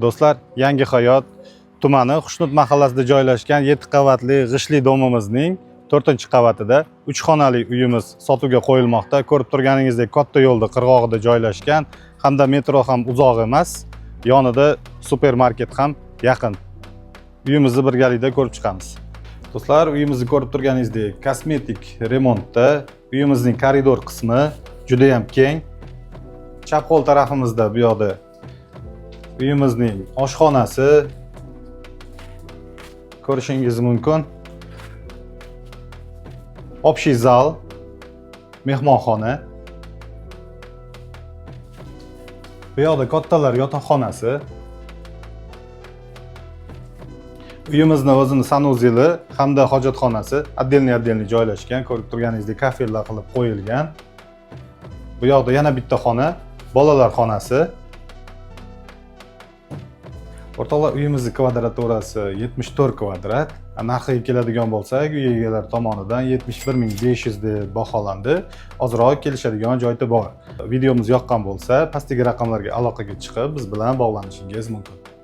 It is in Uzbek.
Do'stlar, Yangi Hayot tumani Xushnud mahallasida joylashgan 7 qavatli g'ishtli domimizning 4-qavatida 3 xonali uyimiz sotuvga qo'yilmoqda. Ko'rib turganingizdek, katta yo'lda qirg'og'ida joylashgan hamda metro ham uzoq emas, yonida supermarket ham yaqin. Uyimizni birgalikda ko'rib chiqamiz. Do'stlar, uyimizni ko'rib turganingizdek, kosmetik remontda. Uyimizning koridor qismi juda ham keng. Chap qo'l tarafimizda bu yoqda uyimizning oshxonasi ko'rishingiz mumkin. Общий zal, mehmonxona. Bu yoqda kattalar yotoqxonasi. Uyimizni o'zini sanuzeli hamda hojatxonasi отдельный отдельный joylashgan. Ko'rib turganingizdek, kafellar qilib qo'yilgan. Bu yoqda yana bitta xona, bolalar xonasi. O'rtoqlar, uyimizni kvadraturasi 74 kvadrat. Narxiga keladigan bo'lsak, uy egalari tomonidan 71 500 deb baholandi. Ozroq kelishadigan joyi bor. Videomiz yoqqan bo'lsa, pastdagi raqamlarga aloqaga chiqib, biz bilan bog'lanishingiz mumkin.